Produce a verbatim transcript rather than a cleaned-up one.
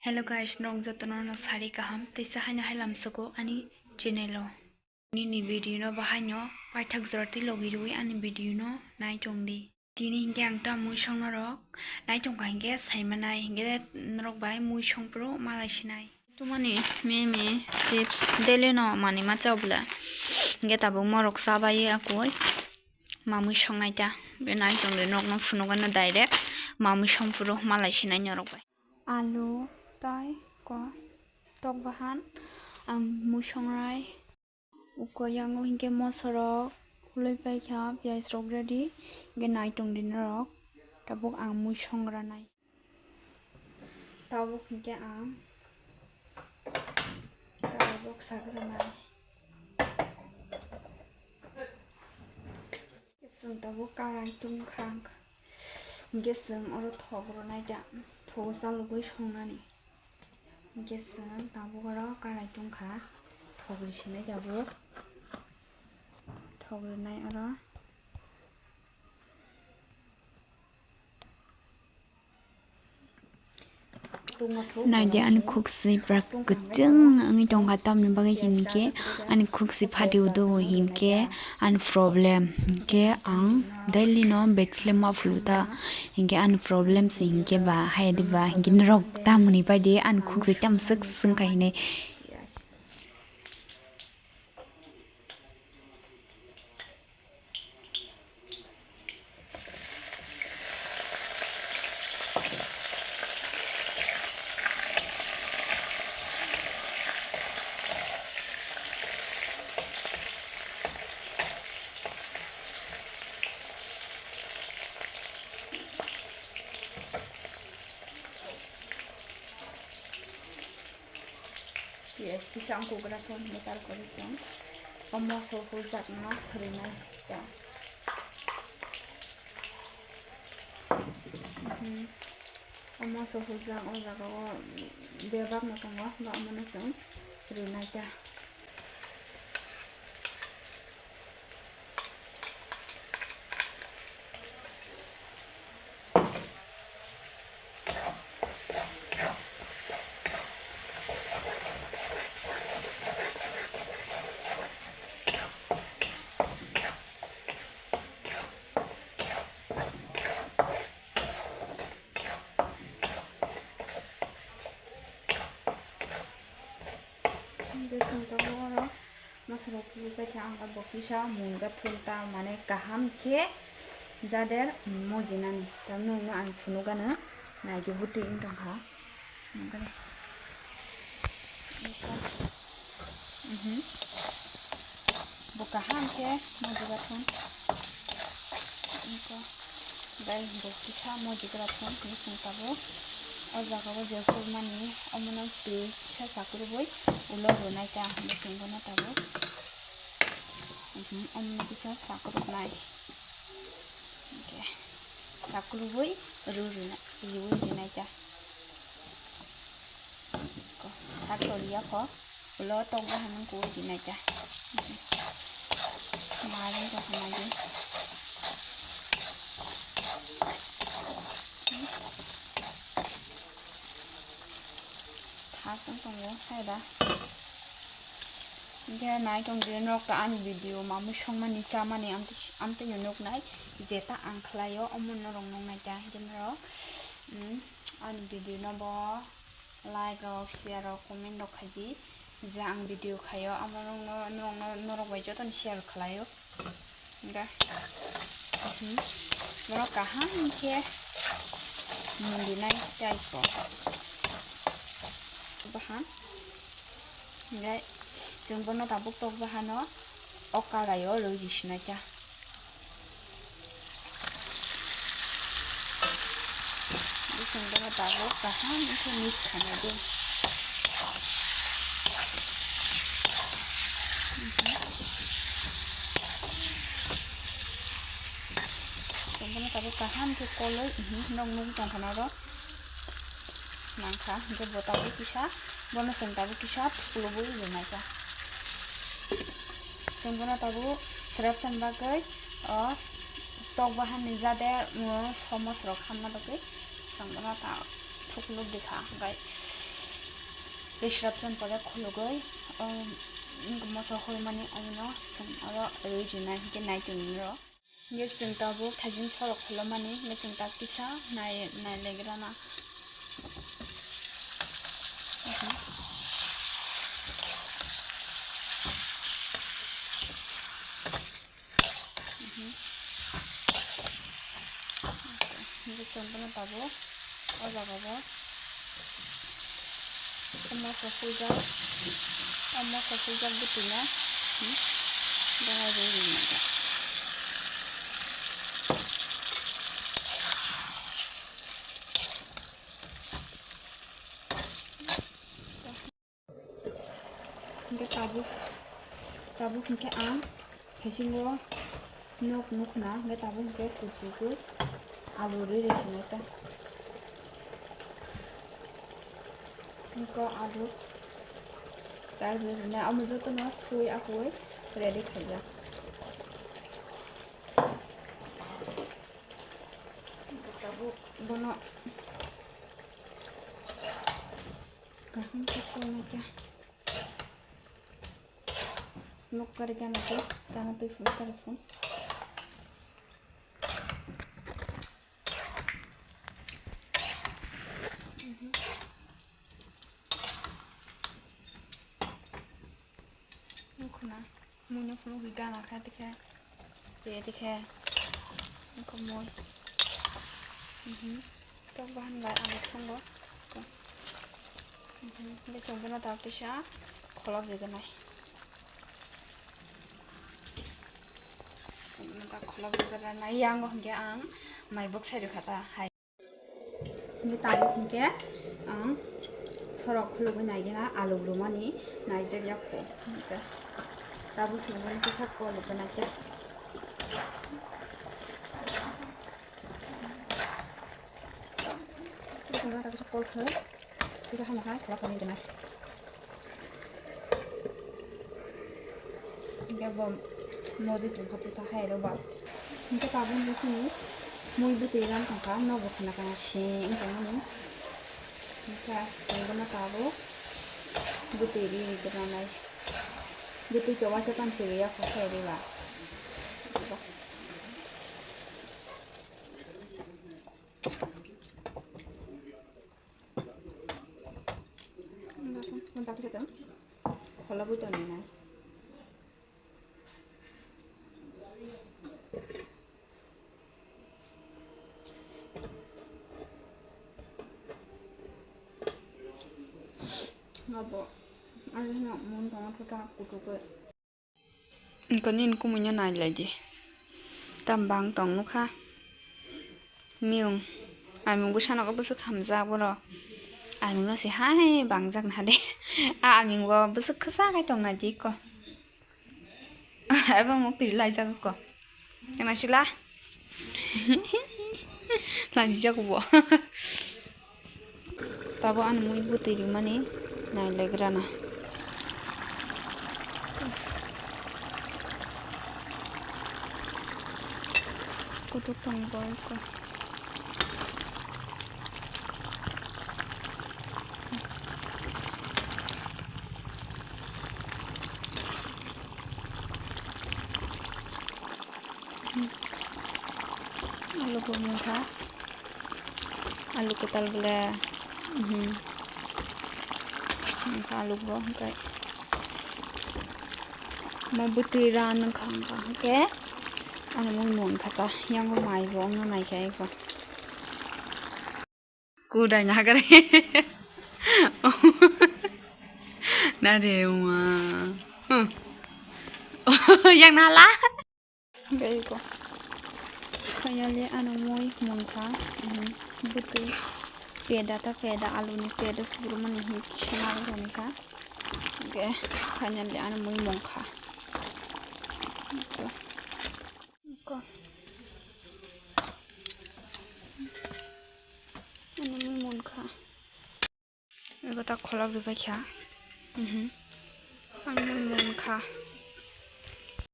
Hello guys, norok jotono no sari kaham, teisa haino hai lamsogo ani channel o. Nini video no bahaino paithak jora twi logi rwi ani video no nai tong di. Tini hinkhe ang ta mui song norok nai tongkha hinkhe sai manai hinkhe norok bai mui song phuru malai sinai. Tumani meme chips daily no mani ma chao bwle. Hinkhe tabuk morok cha bai akoi mamui song nai ta. Be nai tong di norok no phunukgano direct mamui song phuru malai sinai norok bai. Alu tai ko tok bahan ang mui songrai. Uko yango hinkhe mosorok huloi paikha, piyaj rok ready, hinkhe nai tong di norok. Tabuk ang mui songranai. Tabuk hinkhe ang karai bok sagranai. Chwng tabuk karai tungkha, hinkhe chwng oro thok rwnai da, thogo chalogwi songnani. Hinkhe chwng tabuk oro karai tungkha, thok rwsinai tabuk, thok rwnai oro. Naidi ani khuk si pura kwchwng wngwi tongkha, tamni bagwi hinkhe ani khuk si phati udo hinkhe ani problem hinkhe ang daily no bechile ma phulu ta hinkhe ani problem si hinkhe ba hayadi ba hinkhe norok tamni baidi ani khuk si tam swk swngkha hinwi. Piyaj kisa wngkukgra khe hwnwi tarkori chwng o moso huljak no rwnai ta. Mhm. O moso huljak o jaga o bebak no tongo, ba omono chwng rwnai ta. Bwswng tongo oro masala khe paikha, ang bo kisa mungga thun ta mane kaham khe jader mojinani. Tamni hwnwi ang phunukgano naidi bwtwi wng tongkha. Mhm. Bo kaham khe mojiga thun. Iko. Bai bo kisa mojigra thun, hwnwi chwng tabuk. O jaga o je hurmani, omono twi kisa chakrubui ulo rwnai ta, hwnwi chwng bono tabuk. Mhm, omono kisa chakrubnai. Hwnkhe chakrubui ru rwna, riui rwnaikha. Ko, thak toriya kho, ulo tok bahan kuwi rwnaikha. Marung kha khamadi. Thak wng tongo, hai da. Hingke nai tong di norok ta ani video mamui songmani chamani amtwi, amtwino nuknai jeta ang khlaio omo norok nuknai ta hingke norok, mm, ani video no bo like rok, share rok, comment rok khai di je ang video khaio amo norok no, norok no, norok bai jotono share khlaio. Hingke, mhm, borok kaham khe mundinai type o. Bahan. Hingke chwng bono tabuk tok bahano o karai o rwi rwsinaikha. Chwng bono tabuk kaham khe mix khainai di. Chwng bono tabuk kaham khe koloi, mhm, nok nugwi tongkha na oro. Nangkha, hingke bo tabuk kisa, bono chwng tabuk kisa thuklubui rwnaikha. Chwng bono tabuk srep chani bagwi, o, tok bahan ni jade, o, somos rok hamna bagwi chwng bono ta thuklubikha, hwnkhe Tei srapjani pore khulugwi, um, moso hurmani omono chwng oro rwi rinai hwnkhe nai tongwi rw. Hwnkhe chwng tabuk thaichung sorok khulumani hwnkhe chwng tak kisa nai, nai legrana. Hingke chwng bono tabuk o jaga o o moso huljak, o moso huljak bwtwi no bono rwi rwi nai. Hingke tabuk, tabuk hingke ang thaisingo nok nukna, hingke tabuk hingke kuchukui alu ri ri sini ta. Hingke alu tai ri ri na, omo joto no sui akui ready khaijak. Hingke tabuk bono Kaham ke kau na kya? Nuk kar kya na kya? Tana tui phone kar phone. Nuk na. Mui no phunukgwi gana kha tikhe, tei tikhe, wngkha mui. Mhm. Tok bahan bai ang songo. Mhm. Bwswk bono tabuk tisa kholop riganai. Bono ta kholop riganai, yango hwnkhe ang mai bwksai rwkha ta hai. Hingke tabuk hingke ang sorok khulugwi naigena alu lumani naijak yakho. Hingke tabuk hingke kisa kol rwgwi naikhe. Kisa kol khe kisa hamya kha kholop khe nai. Hingke bo modi tongkha tuta hai rw ba. Hingke tabuk nini mui bwtwi ram tongkha, nobo khna kana se wng tongmani. Hingke ang bono tabuk bwtwi ri ri gwnanai. Bwtwi khe waisa tong se ri ya kho sai ri ba. Kholobwi tongwi nai. Abo, ano hino mun tongo thota kutukwi. Wngkha nini kumuino nailaidi. Tamo bang tong nukha. Miyung. Amung bwsano khe bwswk hamjak borok. Amung no se hai bangjak naha de. A amung bo bwswk kwchak hai tong naidi ko. Abo muk twi laijak ko. Kana sila? Laijak bo. Tabo ani mui bwtwi rimani nailegrana. Kutuk tong bo eko. Alu bo mungkha. Alu kwtal bole, mhm. Mungkha alu bo, hwnkhe. Mo bwtwi ran wngkha, wngkha, hwnkhe. Ano mui mungkha ta, yango mai bo wngna naikha eko. Kudai na hagari. Nare ma. Hmm. Yang nala. Gaigo. Finally, ano mui mungkha. Hmm. Bwtwi peda ta peda, aluni peda subrumani hi kisa narwkha. Okay. Finally, ano mui mungkha. Iko. Ani mui mungkha. Ego ta kholop ribai kha. Mhm. Ani mui mungkha.